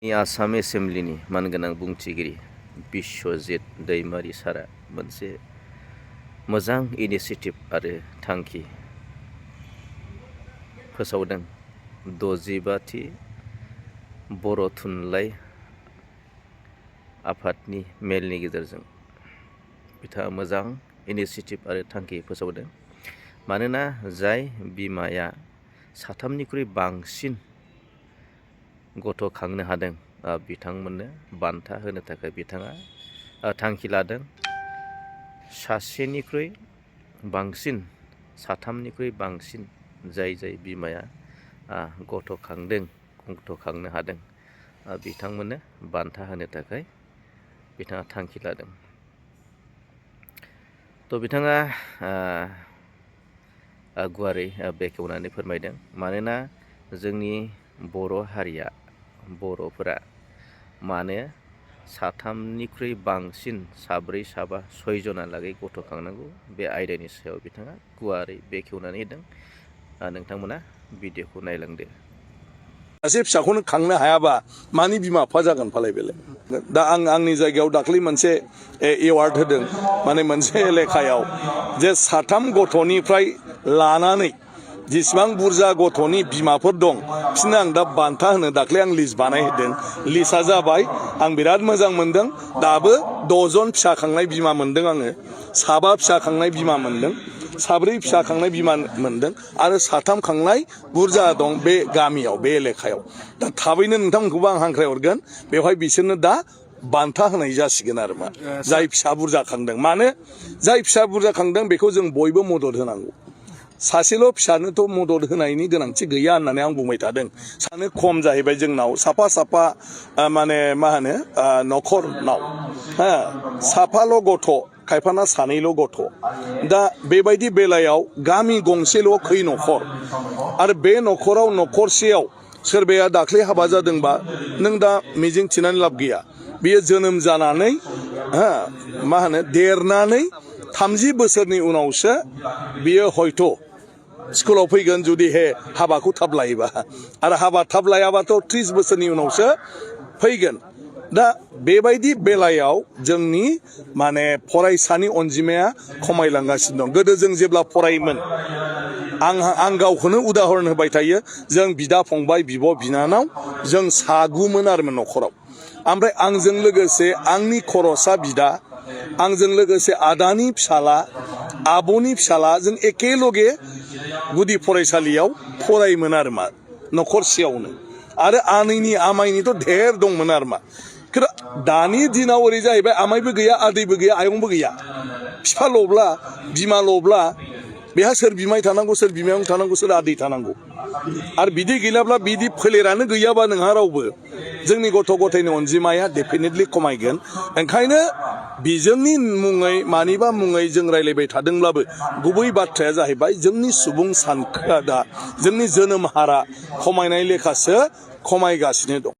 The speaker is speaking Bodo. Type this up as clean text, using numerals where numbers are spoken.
आसाम एसेम्ब्लिनि मानगोनां बुंथिगिरि बिश्वजित दैमारि सारा मोनसे मोजां इनिशिएटिभ आरो थांखि फोसावदों। 65थि बर' थुनलाइ आफादनि मेलनि गेजेरजों बिथाङा मोजां इनिशिएटिभ आरो थांखि फोसावदों। मानोना जाय बिमाया साथामनिख्रुइ बांसिन गथ' खांनो हादों बिथांमोननो बान्था होनो थाखाय बिथाङा थांखि लादों। सासेनिख्रुइ बांसिन साथामनिख्रुइ बांसिन जाय बिमाया गथ' खांनो हादों बिथांमोननो बान्था होनो थाखाय बिथाङा थांखि लादों। बिथाङा गुवारै बेखेवनानै फोरमायदों। मानोना जोंनि बर' हारिया बर'फोरा मानो साथामनिख्रुइ बांसिन साब्रै साबा सयजनालागै गथ' खांनांगौ बे आयदानि सायाव बिथाङा गुवारै बेखेवनानै होदों। नोंथांमोना भिडिअखौ नायलांदो। सासे फिसाखौनो खांनो हायाबा मानि बिमा बिफा जागोन फालाय बेलाय। दा आंनि जायगायाव दाख्लै मोनसे एवार्ड होदों, माने मोनसे एलेकायाव जे साथाम गथ'निफ्राय लानानै जेसेबां बुरजा गथ'नि बिमाफोर दं बिसोरनो आं दा बान्था होनो दाख्लै आं लिस्ट बानायहोदों। लिस्टआ जाबाय, आं बिराद मोजां मोनदों। दाबो 6 जन फिसा खांनाय बिमा मोनदों आङो, 7 फिसा खांनाय बिमा मोनदों, 4 फिसा खांनाय बिमा मोनदों आरो 3 खांनाय बुरजा दं बे गामियाव, बे एलेकायाव। दा थाबैनो नोंथांमोनखौबो आं हांख्रायहरगोन, बेवहाय बिसोरनो दा बान्था होनाय जासिगोन आरो मा जाय फिसा बुरजा खांदों। मानो जाय फिसा बुरजा खांदों बेखौ जों बयबो मदद होनांगौ। सासेल' फिसानोथ' मदद होनायनि गोनांथि गैया होननानै आं बुंबाय थादों। सानो खम जाहैबाय जोंनाव, साफा माने मा होनो न'खरनाव साफाल' गथ', खायफाना 2ल' गथ'। दा बेबायदि बेलायाव गामि गंसेल' खै न'खर, आरो बे न'खराव न'खरसेयाव सोरबाया दाख्लै हाबा जादोंबा नों दा मिजिं थिनानै लाब गैया। बियो जोनोम जानानै मा होनो देरनानै 30 बोसोरनि उनावसो बियो हयथ' स्कुलाव फैगोन, जुदि हाबाखौ थाब लायोबा। आरो हाबा थाब लायाबाथ' 30 बोसोरनि उनावसो फैगोन। दा बेबायदि बेलायाव जोंनि माने फरायसानि अनजिमाया खमायलांगासिनो दं। गोदो जों जेब्ला फरायोमोन, आं गावखौनो उदाहरन होबाय थायो, जों बिदा फंबाय बिब' बिनानाव जों 7 आरोमोन न'खराव। ओमफ्राय आंजों लोगोसे आंनि खर'सा बिदा, आंजों लोगोसे आदानि फिसाला, आब'नि फिसाला, जों एखेलगे गुदि फरायसालियाव फरायोमोन आरो मा न'खरसेयावनो। आरो आनैनि आमाइनिथ' ढेर दंमोन आरो मा। दानि दिनाव ओरै जाहैबाय, आमाइबो गैया, आदैबो गैया, आयंबो गैया। बिफाल'ब्ला बिमाल'ब्ला बेहा सोर बिमाय थानांगौ, सोर बिमायं थानांगौ, सोर आदै थानांगौ। आरो बिदि गैलाब्ला, बिदि फोलेरानो गैयाबा नोंहा रावबो, जोंनि गथ' गथायनि अनजिमाया डेफिनेटलि खमायगोन। ओंखायनो बिजोंनि मुङै मानिबा मुङै जों रायलायबाय थादोंब्लाबो गुबै बाथ्राया जाहैबाय जोंनि सुबुं सानखोआ दा जोंनि जोनोम हारा खमायनाय लेखासो खमायगासिनो दं।